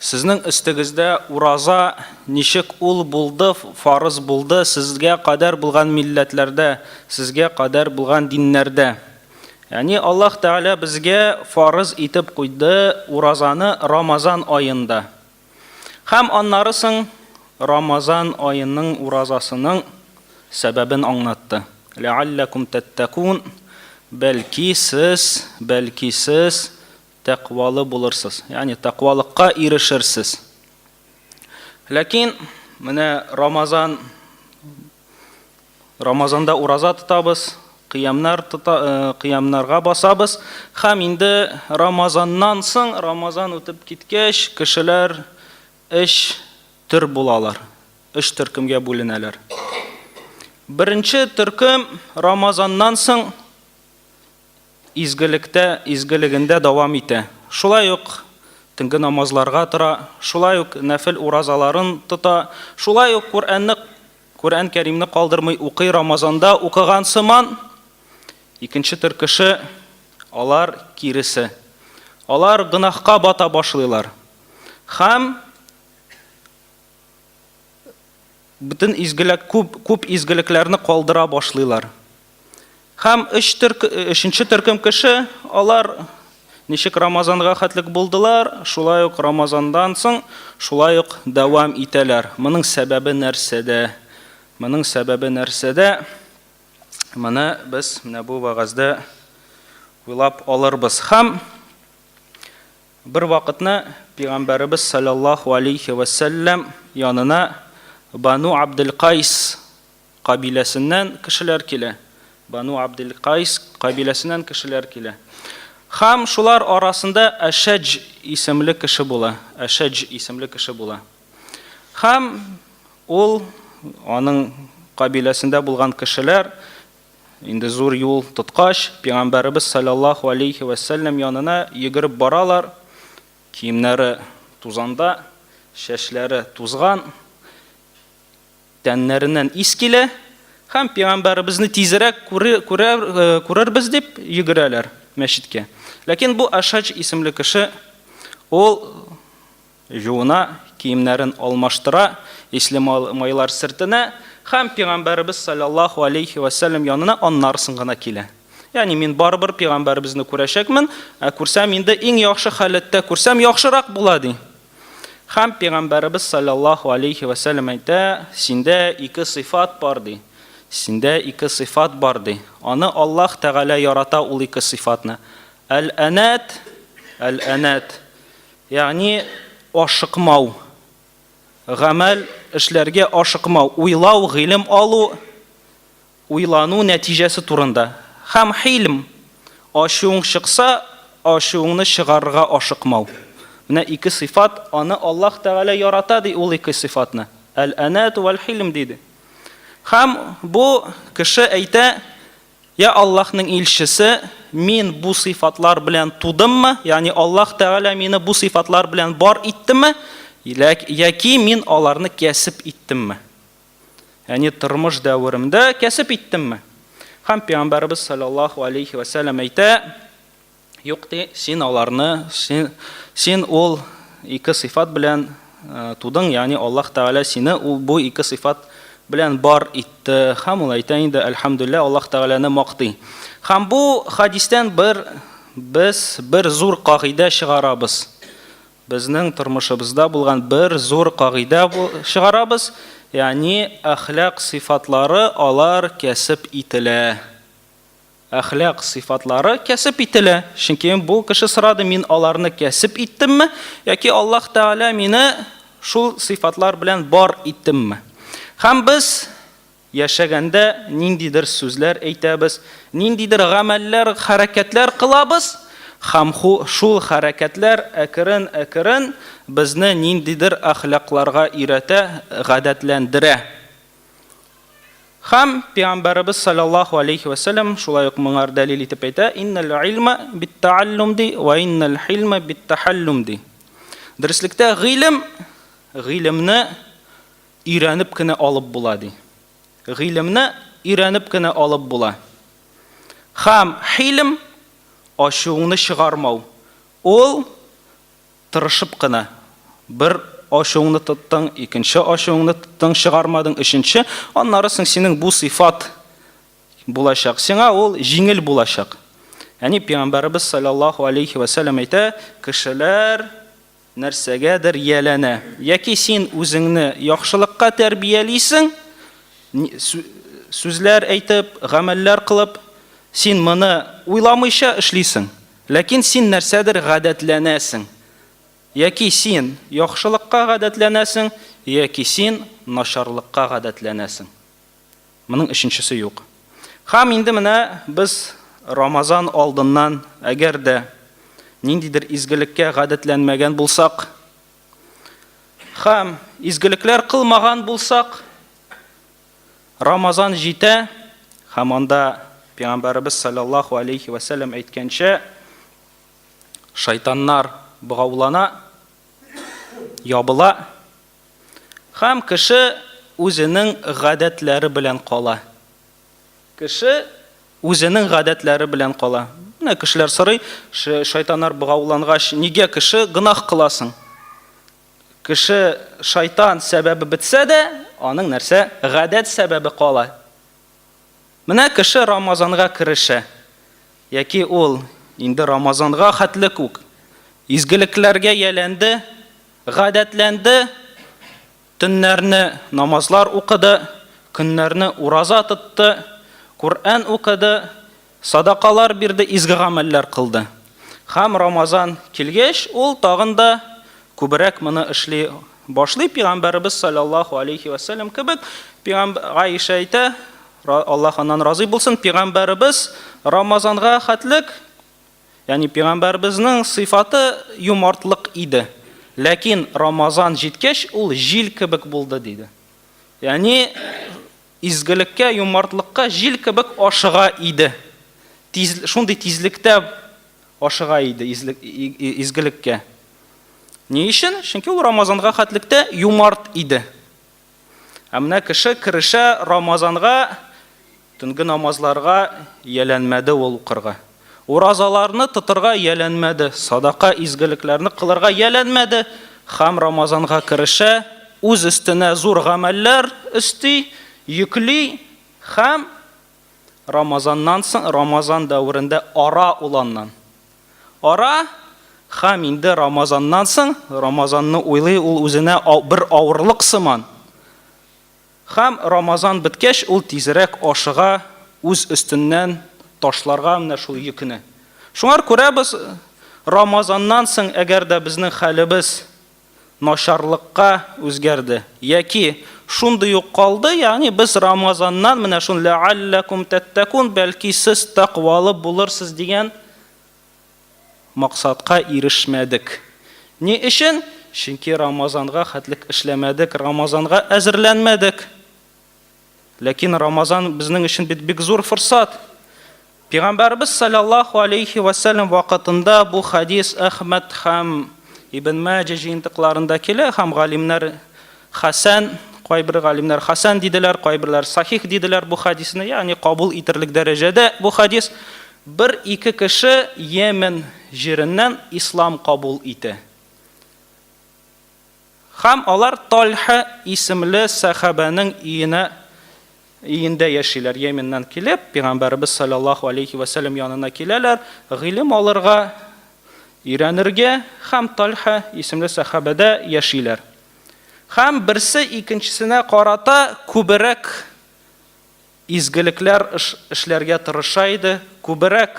Сезнең өстегездә ураза ничек ул булды, фарыз булды сезгә кадәр булган милләтләрдә, сезгә кадәр булган диннәрдә. Ягъни Аллаһ Тәгалә безгә фарыз итеп куйды уразаны Рамазан аенда. Һәм аннары соң Рамазан аеның уразасының сәбәбен аңлатты. Ләалләкум тәттәкун, бәлки сез, бәлки сез тәкъвалы булырсыз, ягъни тәкъвалыкка ирешерсез. Ләкин менә Рамазан Рамазанда ураза тотабыз, кыямнар тота, э, кыямнарга басабыз һәм инде Рамазаннан соң, Рамазан үтеп киткәч, кешеләр өч төр булалар, өч төркемгә бүленәләр. Беренче төркем Рамазаннан соң изгелектә, изгелегендә дәвам итә. Шулай ук төнге намазларга тора, шулай ук нәфел уразаларын тота, шулай ук Коръәнне, Коръән Кәримне калдырмый укый Рамазанда укыган сыман. Икенче төр кеше, алар киресе. Алар гөнаһка бата башлыйлар. Һәм бөтен изгелек, күп, күп изгелекләрне калдыра башлыйлар. Һәм өч төрк, өченче төркем кеше, алар ничек Рамазанга хәтлек булдылар, шулай ук Рамазандан соң шулай ук дәвам итәләр. Моның сәбәбе нәрсәдә? Моның сәбәбе нәрсәдә? Моны без менә бу вәгазьдә уйлап алырбыз. Һәм бер вакытны Пәйгамбәребез саллаллаһу алейхи ва сәлләм янына Бану Абделкайс кабиләсеннән кешеләр килә. Бану Абделкайс кабиләсеннән кешеләр килә. Һәм шулар арасында Әшәдж исемле кеше була. Әшәдж исемле кеше була. Һәм ул аның кабиләсендә булган кешеләр инде зур юл тоткач, пәйгамбәребез саллаллаһу алейхи ва сәлләм янына йөгереп баралар. Киемнәре тузанда, чәчләре тузган. Тәннәреннән ис килә һәм пәйгамбәребезне тизрәк күрербез дип йөгерәләр мәчеткә. Ләкин бу Ашаҗ исемле кеше ул жуына, киемнәрен алмаштыра, исле майлар сертенә һәм пәйгамбәребез саллаллаһу алейхи ва сәлләм янына аннарысын гына килә. Ягъни мин барыбер пәйгамбәребезне күрәчәкмен, ә күрсәм инде иң яхшы халәттә күрсәм яхшырак була ди. Һәм Пәйгамбәребез салләллаһу алейһи вә сәлләм әйтә, Синдә ике сыйфат бар, ди. Синдә ике сыйфат бар, ди. Аны Аллаһ Тәгалә ярата ул ике сыйфатны. Әл-әнәт, әл-әнәт, ягъни ашыкмау, гамәл эшләргә ашыкмау, уйлау, гыйлем алу, Уйлану нәтиҗәсе турында. Һәм хилм, ачуың чыкса, ачуыңны чыгарырга ашыкмау. Менә ике сыйфат, аны Аллаһ Тәгалә ярата, ди ул ике сыйфатны. Әл-әнәту вәл-хилм диде. Һәм бу кеше әйтә, Я Аллаһның илчесе, мин бу сыйфатлар белән тудыммы? Ягъни Аллаһ Тәгалә мине бу сыйфатлар белән бар иттеме? Яки мин аларны кәсеп иттемме? Ягъни тормыш дәверемдә кәсеп иттемме? Һәм пәйгамбәребез саллаллаһу алейхи ва сәлләм әйтә, юк ди, син аларны, син, син ул ике сыйфат белән э, тудың, ягъни Аллаһ Тәгалә сине ул бу ике сыйфат белән бар итте. Һәм ул әйтә инде, әлхәмдүлилләһ, Аллаһ Тәгаләне мактый. Һәм бу хадистән бер без бер зур кагыйдә чыгарабыз. Безнең тормышыбызда булган бер зур кагыйдә чыгарабыз, ягъни әхлак сыйфатлары алар кәсеп ителә. Әхлак сыйфатлары кәсеп ителә. Чөнки бу кеше сорады, мин аларны кәсеп иттемме, яки Аллаһ Тәгалә мине шул сыйфатлар белән бар иттемме? Һәм без Яшәгәндә ниндидер сүзләр әйтәбез, ниндидер гамәлләр, хәрәкәтләр кылабыз, һәм шул хәрәкәтләр әкрен-әкрен безне ниндидер әхлакларга өйрәтә, гадәтләндерә. Һәм Пәйгамбәребез салләллаһу алейһи вә сәлләм шулай ук моңар дәлил итеп әйтә, Иннәл гыйльмә биттәаллүм ди, вә иннәл хилмә биттәхәллүм ди. Дөреслектә гыйлем, гыйлемне Өйрәнеп кенә алып була, ди. Гыйлемне өйрәнеп кенә алып була. Һәм хилм, ачуыңны чыгармау, ул тырышып кына. Бер ачуыңны тоттың, икенче ачуыңны тоттың, чыгармадың, өченче, аннары соң синең бу сыйфат булачак. Сиңа ул җиңел булачак. Ягъни пәйгамбәребез саллаллаһу алейхи ва сәлләм әйтә, кешеләр нәрсәгәдер ияләнә. Яки син үзеңне яхшылыкка тәрбиялисең, сүзләр әйтеп, гамәлләр кылып, син моны уйламыйча эшлисең. Ләкин син нәрсәдер гадәтләнәсең. Яки син яхшылыкка гадәтләнәсең, яки син начарлыкка гадәтләнәсең. Моның өченчесе юк. Һәм инде менә без Рамазан алдыннан, әгәр дә ниндидер изгелеккә гадәтләнмәгән булсак, һәм изгелекләр кылмаган булсак, Рамазан җитә, һәм анда Пәйгамбәребез саллаллаһу алейхи ва сәлләм әйткәнчә, шайтаннар богаулана, ябыла, һәм кеше үзенең гадәтләре белән кала. Кеше үзенең гадәтләре белән кала. Менә кешеләр сорый, шайтаннар богаулангач, нигә кеше гөнаһ кыласың? Кеше шайтан сәбәбе бетсә дә, аның нәрсә? Гадәт сәбәбе кала. Менә кеше Рамазанга керешә, яки ул инде Рамазанга хәтлек үк изгелекләргә ияләнде, гадәтләнде, төннәрне намазлар укыды, көннәрне ураза тотты, Коръән укыды, садакалар бирде, изге гамәлләр кылды. Һәм Рамазан килгәч, ул тагын да күбрәк моны эшли башлый. Пәйгамбәребез саллаллаһу алейхи ва сәлләм кебек, Аиша әйтә, Аллаһ аннан разый булсын, пәйгамбәребез Рамазанга хәтлек, ягъни пәйгамбәребезнең сыйфаты юмартлык иде. Ләкин Рамазан җиткәч, ул җил кебек булды, диде. Ягъни изгелеккә, юмартлыкка җил кебек ашыга иде. Тиз, шундый тизлектә ашыга иде изгелеккә. Ни өчен? Чөнки ул Рамазанга хәтлектә юмарт иде. Ә менә кеше керешә Рамазанга, төнге намазларга ияләнмәде ул укырга. Уразаларны тотырга ияләнмәде, садака изгелекләрне кылырга ияләнмәде һәм Рамазанга керешә, үз өстенә зур гамәлләр өсти, йөкли һәм Рамазаннан соң, Рамазан дәверендә ара ул аннан. Ара һәм инде Рамазаннан соң, Рамазанны уйлый ул үзенә бер авырлык сыман. Һәм Рамазан беткәч, ул тизрәк ашыга үз өстеннән ташларга менә шул йөкне. Шуңар күрә без Рамазаннан соң, әгәр дә безнең хәлебез начарлыкка үзгәрде яки шундый ук калды, ягъни без Рамазаннан менә шул ләалләкум тәттәкун, бәлки сез тәкъвалы булырсыз дигән максатка ирешмәдек. Ни өчен? Чөнки Рамазанга хәтлек эшләмәдек, Рамазанга әзерләнмәдек. Ләкин Рамазан безнең өчен бит бик зур форсат. Пәйгамбәребез саллаллаһу алейхи ва сәлләм вакытында бу хадис Әхмәд һәм Ибн Маҗа җыентыкларында килә һәм галимнәр хәсән, кайбер галимнәр хәсән диделәр, кайберләр сахих диделәр бу хадисны, ягъни кабул итерлек дәрәҗәдә бу хадис. Бер-ике кеше Йемен җиреннән ислам кабул итә. Һәм алар Тальха исемле сәхабәнең өенә өендә яшиләр. Йеменнән килеп, пәйгамбәребез саллаллаһу алейхи ва сәлләм янына киләләр, гыйлем алырга, өйрәнергә һәм Тальха исемле сәхабәдә яшиләр. Һәм берсе икенчесенә карата күбрәк изгелекләр эшләргә тырыша иде, күбрәк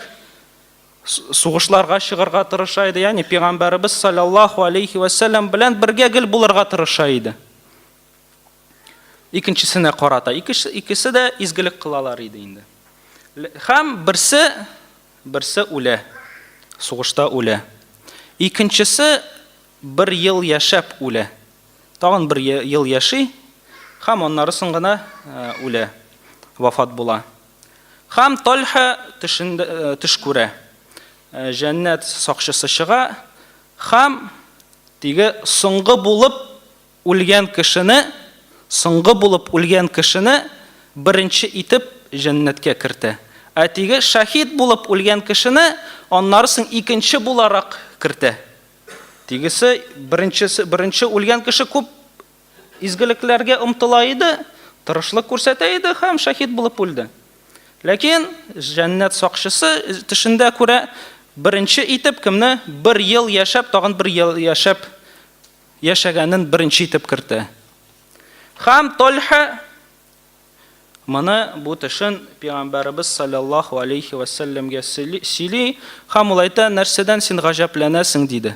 сугышларга чыгарга тырыша иде, ягъни пәйгамбәребез саллаллаһу алейхи ва сәлләм белән бергә гел булырга тырыша иде. Икенчесенә карата, икесе, икесе дә изгелек кылалар иде инде. Һәм берсе берсе үлә, сугышта үлә. Икенчесе бер ел яшәп үлә. Тагын бер ел яши һәм аннары соң гына үлә, вафат була. Һәм Тальха төшендә төш күрә. Җәннәт сакчысы чыга һәм теге соңгы булып үлгән кешене, соңгы булып үлгән кешене беренче итеп җәннәткә кертә. Ә теге шәһид булып үлгән кешене аннары соң икенче буларак кертә. Тегесе беренчесе, беренче үлгән кеше күп изгелекләргә омтыла иде, тырышлык күрсәтә иде һәм шәһид булып үлде. Ләкин җәннәт сакчысы төшендә күрә, беренче итеп кемне бер ел яшәп, тагын бер ел яшәп яшәгәнен беренче итеп кертә. Һәм Тольха моны бу төшен пәйгамбәребез саллаллаһу алейхи ва сәлләмгә сөйли һәм ул әйтә, нәрсәдән син гаҗәпләнәсең, диде.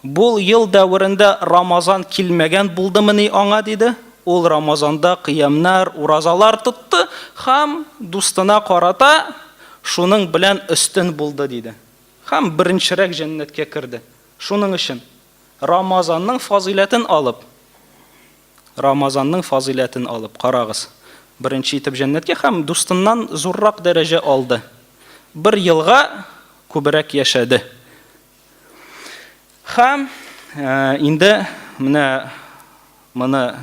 Бу ел дәверендә Рамазан килмәгән булдымыни аңа, диде. Ул Рамазанда кыямнар, уразалар тотты һәм дустына карата шуның белән өстен булды, диде. Һәм беренчерәк җәннәткә керде. Шуның өчен Рамазанның фазыйләтен алып, Рамазанның фазыйләтен алып, карагыз, беренче итеп җәннәткә һәм дустыннан зуррак дәрәҗә алды. Бер елга күбрәк яшәде. Һәм инде менә моны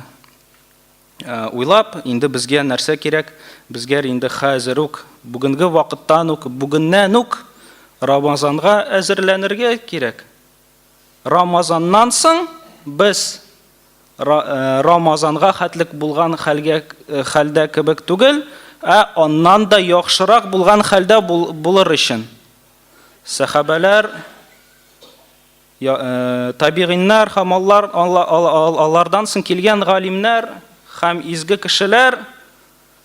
уйлап, инде безгә нәрсә кирәк? Безгә инде хәзер үк, бүгенге вакыттан үк, бүгеннән үк Рамазанга әзерләнергә кирәк. Рамазаннан соң без Рамазанга хәтлек булган хәлгә хәлдә кебек түгел, ә аннан да яхшырак булган хәлдә булыр өчен. Сәхабәләр, табигыйннар һәм алар алардан соң килгән галимнәр һәм изге кешеләр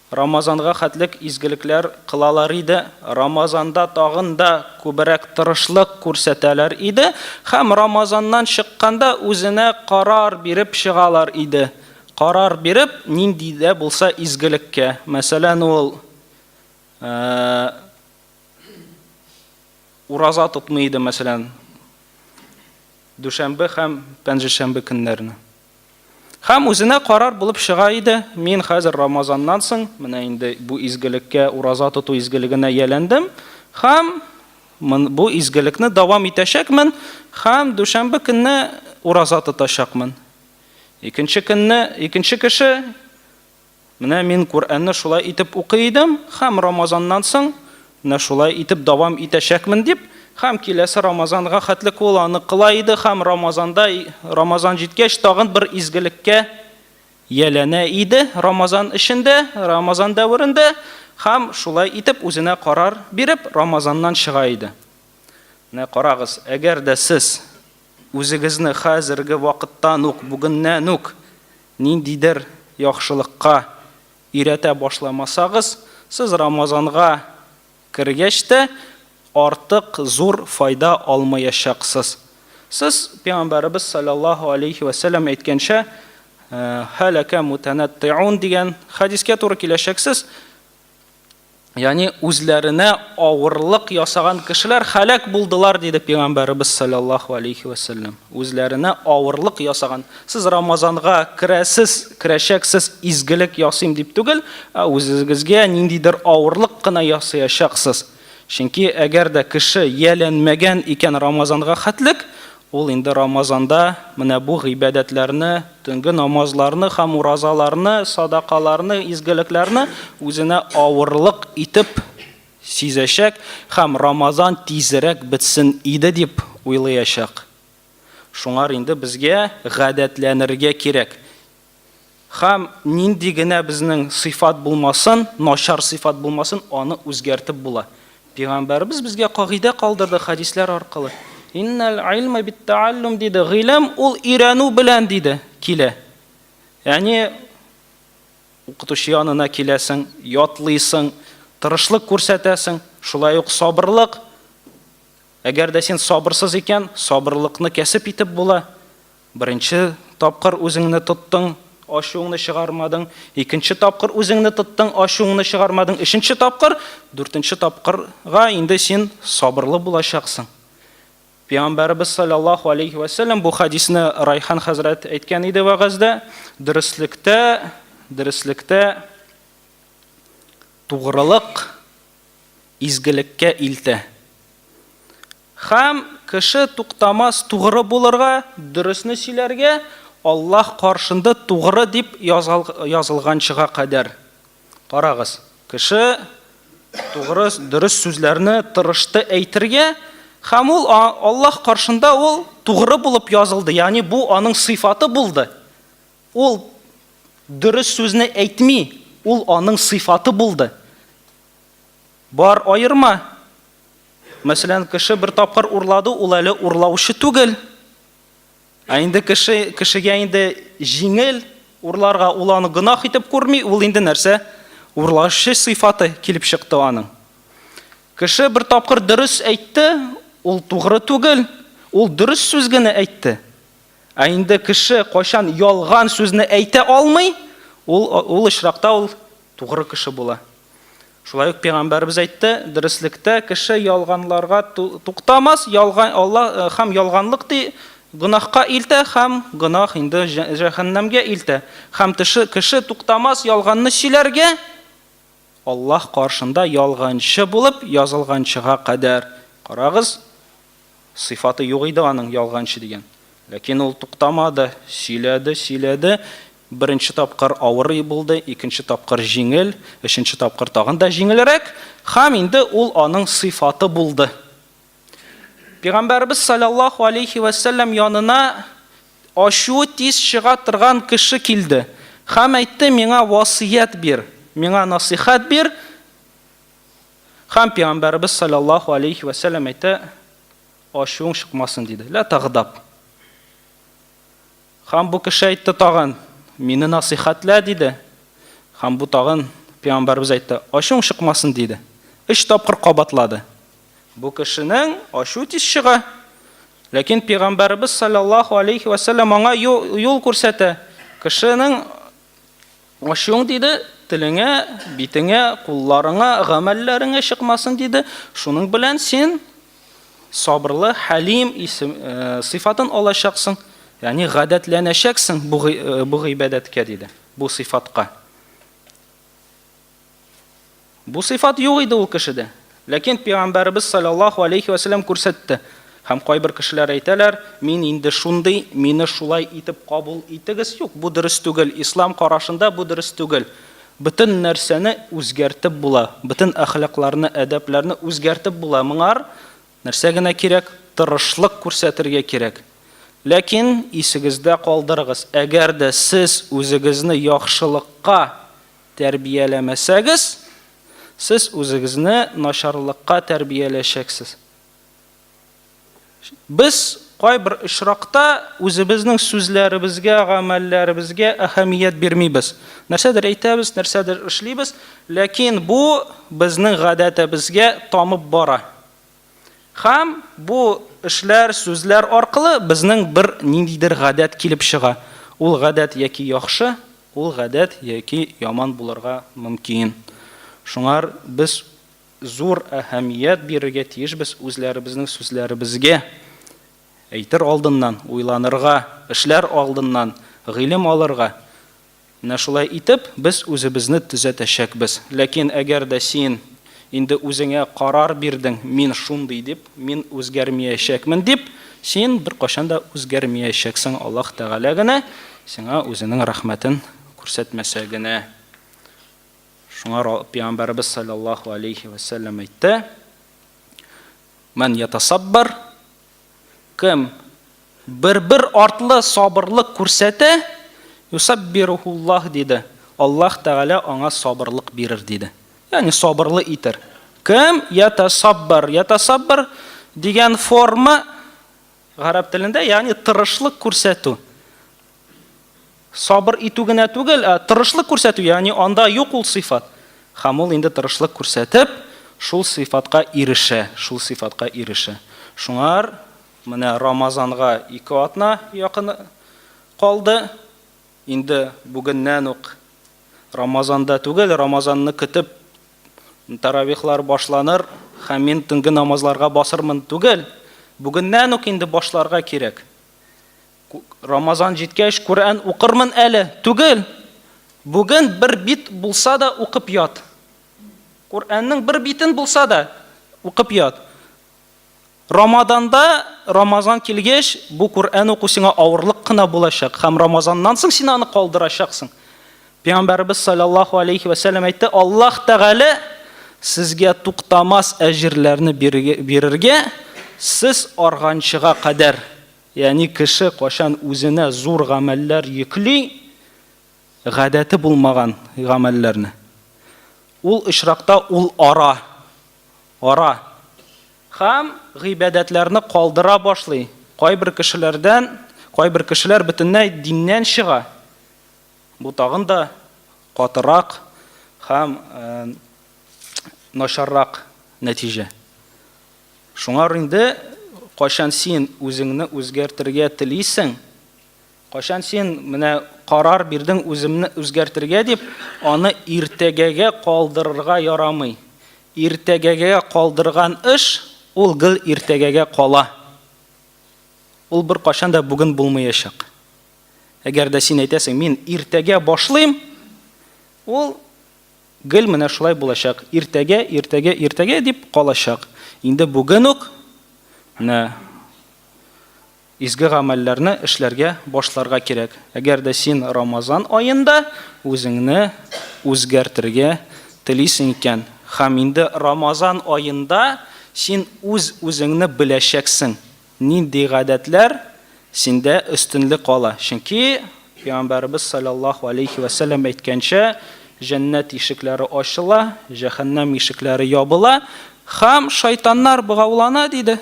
Рамазанга хәтлек изгелекләр кылалар иде, Рамазанда тагын да күбрәк тырышлык күрсәтәләр иде һәм Рамазаннан чыкканда үзенә карар биреп чыгалар иде. Карар биреп, нинди дә булса изгелеккә. Мәсәлән, ул ураза тотмый иде, мәсәлән, дүшәмбе һәм пәнҗешәмбе көннәрне. Һәм үзенә карар булып чыга иде, мин хәзер Рамазаннан соң, менә инде бу изгелеккә, ураза тоту изгелегенә ияләндем, һәм бу изгелекне дәвам итәчәкмен, һәм дүшәмбе көнне ураза тотачакмын. Икенче көнне, икенче кеше, Менә мин Коръәнне шулай итеп укый идем, һәм Рамазаннан соң менә шулай итеп дәвам итәчәкмен дип, һәм киләсе Рамазанга хәтлек ул аны кыла иде, һәм Рамазанда, Рамазан җиткәч, тагын бер изгелеккә ияләнә иде Рамазан эчендә, Рамазан дәверендә, һәм шулай итеп үзенә карар биреп, Рамазаннан чыга иде. Менә карагыз, әгәр дә сез үзегезне хәзерге вакыттан ук, бүгеннән үк Ниндидер яхшылыкка өйрәтә башламасагыз, сез Рамазанга кергәч тә артык зур файда алмаячаксыз. Сез, Пәйгамбәребез салләллаһу алейһи вә сәлләм әйткәнчә, Һәләкә мутәнәттиун дигән хәдискә туры киләчәксез. Ягъни үзләренә авырлык ясаган кешеләр һәлак булдылар, диде пәйгамбәребез саллаллаһу алейхи ва сәлләм. Үзләренә авырлык ясаган. Сез Рамазанга керәсез, керәчәксез, изгелек ясыйм дип түгел, ә үзегезгә ниндидер авырлык кына ясаячаксыз. Чөнки әгәр дә кеше ияләнмәгән икән Рамазанга хәтлек, Ул инде Рамазанда менә бу гыйбадәтләрне, төнге намазларны һәм уразаларны, садакаларны, изгелекләрне үзенә авырлык итеп сизәчәк һәм Рамазан тизрәк бетсен иде дип уйлыячак. Шуңар инде безгә гадәтләнергә кирәк. Һәм нинди генә безнең сыйфат булмасын, начар сыйфат булмасын, аны үзгәртеп була. Пәйгамбәребез безгә кагыйдә калдырды хәдисләр аркылы. Иннәл илма биттааллум диде. Гыйлем ул өйрәнү белән диде, килә. Ягъни укытучы янына киләсең, ятлыйсың, тырышлык күрсәтәсең, шулай ук сабырлык. Әгәр дә син сабырсыз икән, сабырлыкны кәсеп итеп була. Беренче тапкыр үзеңне тоттың, ачуыңны чыгармадың, икенче тапкыр үзеңне тоттың, ачуыңны чыгармадың, өченче тапкыр, дүртенче тапкырга инде син сабырлы булачаксың. Пәйгамбәребез саллаллаһу алейхи ва сәлләм бу хадисне Райхан хәзрәт әйткән иде вәгазьдә, дөреслектә, дөреслектә тугрылык изгелеккә илтә. Һәм кеше туктамас тугры булырга, дөресне сөйләргә, Аллаһ каршында тугры дип язылганчыга кадәр. Карагыз, кеше тугры, дөрес сүзләрне тырышты әйтергә Һәм ул Аллаһ каршында ул тугры булып язылды, ягъни бу аның сыйфаты булды. Ул дөрес сүзне әйтми, ул аның сыйфаты булды. Бар аерма. Мәсәлән, кеше бер тапкыр урлады, ул әле урлаучы түгел. Ә инде кеше кешегә инде җиңел урларга, ул аны гөнаһ итеп күрми, ул инде нәрсә? Урлаучы сыйфаты килеп чыкты аның. Кеше бер тапкыр дөрес әйтте, ул тугры түгел, ул дөрес сүз генә әйтте. Ә инде кеше кайчан ялган сүзне әйтә алмый, ул ул очракта ул тугры кеше була. Шулай ук пәйгамбәребез әйтте, дөреслектә кеше ялганларга туктамас, ялган Алла э, һәм ялганлык ди гөнаһка илтә һәм гөнаһ инде җәһәннәмгә илтә. Һәм кеше кеше туктамас ялганны сөйләргә, Аллаһ каршында ялганчы булып язылганчыга кадәр. Карагыз, Сыйфаты юк иде аның ялганчы дигән. Ләкин ул туктамады, сөйләде, сөйләде. Беренче тапкыр авыр булды, икенче тапкыр җиңел, өченче тапкыр тагын да җиңелрәк. Һәм инде ул аның сыйфаты булды. Пәйгамбәребез саллаллаһу алейхи вә сәлләм янына ачуы тиз чыга торган кеше килде. Һәм әйтте, миңа васыять бир, миңа насыйхәт бир. Һәм Пәйгамбәребез салләллаһу алейһи вә сәлләм әйтә, Ачуың чыкмасын, диде. Лә тагдаб. Һәм бу кеше әйтте тагын, Мине насыйхәтлә, диде. Һәм бу тагын Пәйгамбәребез әйтте, Ачуың чыкмасын, диде. Өч тапкыр кабатлады. Бу кешенең ачуы тиз чыга. Ләкин Пәйгамбәребез салләллаһу алейһи вә сәлләм аңа юл күрсәтә. Кешенең Ачуың, диде, телеңә, битеңә, кулларыңа, гамәлләреңә чыкмасын, диде. Шуның белән син сабырлы, хәлим исем, э, сыйфатын алачаксың, ягъни гадәтләнәчәксең бу, э, бу гыйбадәткә, диде, бу сыйфатка. Бу сыйфат юк иде ул кешедә. Ләкин пәйгамбәребез саллаллаһу алейхи ва сәлләм күрсәтте. Һәм кайбер кешеләр әйтәләр, мин инде шундый, мине шулай итеп кабул итегез. Юк, бу дөрес түгел. Ислам карашында бу дөрес түгел. Бөтен нәрсәне үзгәртеп була, бөтен әхлакларны, әдәпләрне үзгәртеп була. Моңар нәрсә генә кирәк? Тырышлык күрсәтергә кирәк. Ләкин исегездә калдырыгыз, әгәр дә сез үзегезне яхшылыкка Тәрбияләмәсәгез, сез үзегезне начарлыкка тәрбияләячәксез. Без кайбер очракта үзебезнең сүзләребезгә, гамәлләребезгә әһәмият бирмибез. Нәрсәдер әйтәбез, нәрсәдер эшлибез, ләкин бу безнең гадәтебезгә тамып бара. Һәм бу эшләр, сүзләр аркылы безнең бер ниндидер гадәт килеп чыга. Ул гадәт яки яхшы, ул гадәт яки яман булырга мөмкин. Шуңар без зур әһәмият бирергә тиешбез үзләребезнең сүзләребезгә. Әйтер алдыннан уйланырга, эшләр алдыннан гыйлем алырга. Менә шулай итеп, без үзебезне төзәтәчәкбез. Ләкин әгәр дә син инде үзеңә карар бирдең, мин шундый дип, мин үзгәрмиячәкмен дип, син беркайчан да үзгәрмиячәксең, Аллаһ Тәгалә генә сиңа үзенең рәхмәтен күрсәтмәсә генә. Шуңа Пәйгамбәребез салләллаһу алейһи вә сәлләм әйтте, Мән ятасаббар, Кем бер-бер артлы сабырлык күрсәтә, юсаббирухуллаһ диде. Аллаһ Тәгалә аңа сабырлык бирер диде. Ягъни сабырлы итер. Кем ятасаббар, ятасаббар дигән форма гарәп телендә, ягъни тырышлык күрсәтү. Сабыр итү генә түгел, ә тырышлык күрсәтү, ягъни анда юк ул сыйфат. Һәм ул инде тырышлык күрсәтеп, шул сыйфатка ирешә, шул сыйфатка ирешә. Шуңар менә Рамазанга ике атна якын калды. Инде бүгеннән үк Рамазанда түгел, Рамазанны көтеп таравихлар башланыр һәм мин төнге намазларга басырмын түгел. Бүгеннән үк инде башларга кирәк. Рамазан җиткәч, Коръән укырмын әле. Түгел. Бүген бер бит булса да укып ят. Коръәннең бер битен булса да укып ят. Рамаданда, Рамазан килгәч, бу Коръән уку сиңа авырлык кына булачак һәм Рамазаннан соң син аны калдырачаксың. Пәйгамбәребез саллаллаһу алейхи ва сәлләм әйтте, Аллаһ Тәгалә сезгә туктамас әҗерләрне бирергә Сез арганчыга кадәр, ягъни кеше кайчан үзенә зур гамәлләр йөкли, гадәте булмаган гамәлләрне, ул очракта ул ара, ара һәм гыйбадәтләрне калдыра башлый. Кайбер кешеләрдән, кайбер кешеләр бөтенләй диннән чыга. Бу тагын да катырак һәм начаррак нәтиҗә. Шуңар инде кайчан син үзеңне үзгәртергә телисең, кайчан син менә карар бирдең үземне үзгәртергә дип, аны иртәгәгә калдырырга ярамый. Иртәгәгә калдырган эш ул гел иртәгәгә кала. Ул беркайчан да бүген булмаячак. Әгәр дә син әйтәсең, мин иртәгә башлыйм, ул гел менә шулай булачак. Иртәгә, иртәгә, иртәгә дип калачак. Инде бүген үк менә изге гамәлләрне эшләргә башларга кирәк. Әгәр дә син Рамазан аенда үзеңне үзгәртергә телисең икән, һәм инде Рамазан аенда син үз-үзеңне беләчәксең. Нинди гадәтләр синдә өстенлек ала? Чөнки Пәйгамбәребез салләллаһу алейһи вә сәлләм әйткәнчә, җәннәт ишекләре ачыла, җәһәннәм ишекләре ябыла һәм шайтаннар богаулана, диде.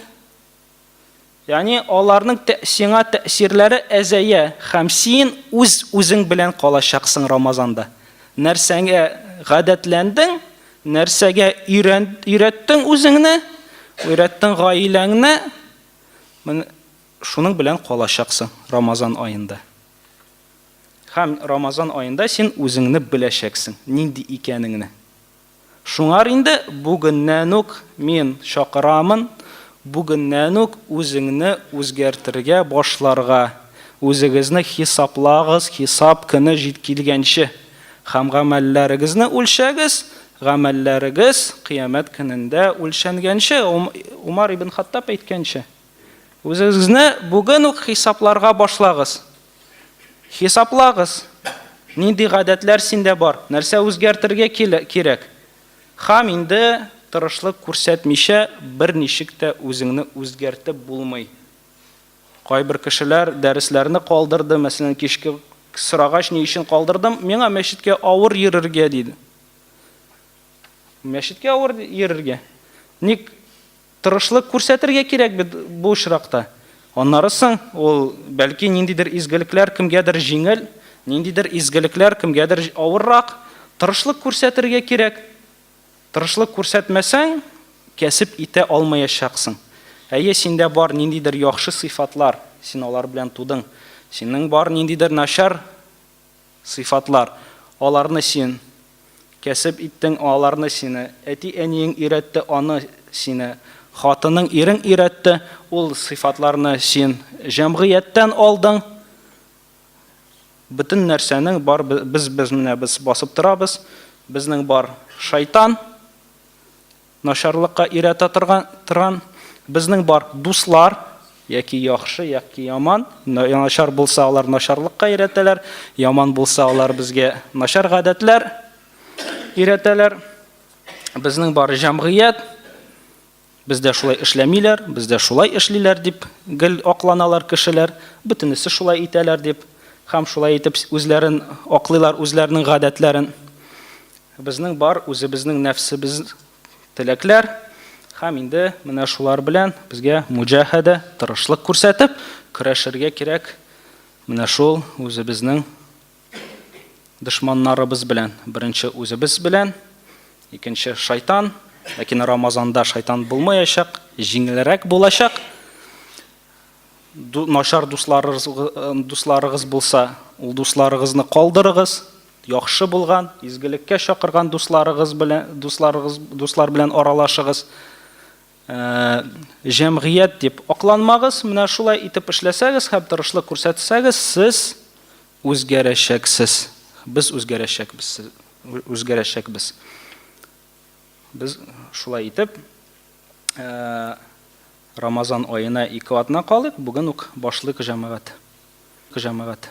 Ягъни аларның сиңа тәэсирләре әзәя һәм син үз-үзең белән калачаксың Рамазанда. Нәрсәгә гадәтләндең, Нәрсәгә өйрән, өйрәттең үзеңне, өйрәттең гаиләңне, менә шуның белән калачаксың Рамазан аенда. Һәм Рамазан аенда син үзеңне беләчәксең, нинди икәнеңне. Шуңар инде бүгеннән үк мин чакырамын, бүгеннән үк үзеңне үзгәртергә башларга. Үзегезне хисаплагыз, хисап көне җит килгәнче. Һәм гамәлләрегезне үлчәгез, гамәлләрегез кыямәт көнендә үлчәнгәнче, Умар ибн Хаттаб әйткәнчә, үзегезне бүген үк хисапларга башлагыз. Хисаплагыз, нинди гадәтләр синдә бар, нәрсә үзгәртергә кирәк. Һәм инде тырышлык күрсәтмичә берничек тә үзеңне үзгәртеп булмый. Кайбер кешеләр дәресләрне калдырды, мәсәлән, кичке сорагач, ни өчен калдырдым? Миңа мәчеткә авыр йөрергә, диде. Мәчеткә авыр йөрергә. Ник тырышлык күрсәтергә кирәк бит бу очракта? Аннары соң ул бәлки ниндидер изгелекләр кемгәдер җиңел, ниндидер изгелекләр кемгәдер авыррак. Тырышлык күрсәтергә кирәк. Тырышлык күрсәтмәсәң, кәсеп итә алмаячаксың. Әйе, синдә бар ниндидер яхшы сыйфатлар, син алар белән тудың. Синең бар ниндидер начар сыйфатлар, аларны син кәсеп иттең, аларны сине әти-әниең өйрәтте, аны сине хатының, ирең өйрәтте, ул сыйфатларны син җәмгыятьтән алдың. Бөтен нәрсәнең бар, без без менә без басып торабыз, безнең бар шайтан, начарлыкка өйрәтә торган, торган, безнең бар дуслар, яки яхшы, яки яман, начар булса алар начарлыкка өйрәтәләр, яман булса алар безгә начар гадәтләр өйрәтәләр. Безнең бар җәмгыять, Бездә шулай эшләмиләр, бездә шулай эшлиләр дип гел акланалар кешеләр, бөтенесе шулай итәләр дип һәм шулай итеп үзләрен аклыйлар, үзләренең гадәтләрен. Безнең бар үзебезнең нәфсебез теләкләр һәм инде менә шулар белән безгә муҗаһәдә, тырышлык күрсәтеп көрәшергә кирәк. Менә шул үзебезнең Дошманнарыбыз белән, беренче үзебез белән, икенче шайтан. Ләкин Рамазанда шайтан булмаячак, җиңелрәк булачак. Начар дусларыгыз, дусларыгыз булса, ул дусларыгызны калдырыгыз. Яхшы булган, изгелеккә чакырган дусларыгыз белән, дусларыгыз, дуслар белән аралашыгыз. Җәмгыять дип акланмагыз, менә шулай итеп эшләсәгез һәм тырышлык күрсәтсәгез, сез үзгәрәчәксез. Без үзгәрәчәкбез, үзгәрәчәкбез. Без шулай итеп Рамазан аена ике атна калыйк, бүген үк башлыйк, җәмәгать. Җәмәгать.